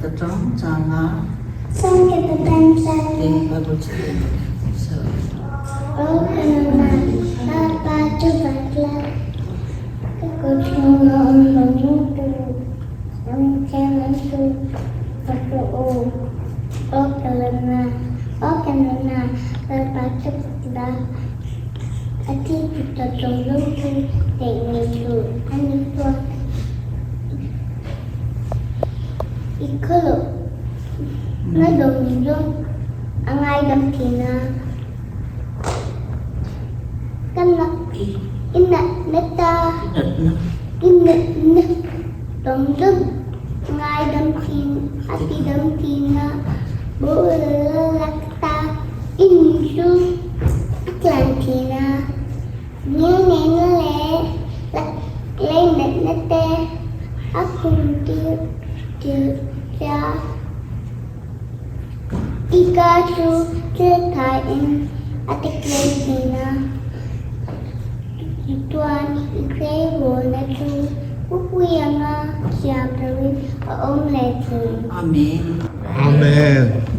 ta chang chang a. Na dawng zawng a ngaidam thin a. Ka nak i natna ta i natna dawng zawng a ngaidam thin a tidam thin a. Boral ta in chu a tlan thin a. Ngilneihna leh leinatna te a khum tir tir che a. I ka chu thil thaiin a ti tlem thin a, tichuan i tleirawnna chu pupui anga siam turin a awm leh thin. Amen. Amen.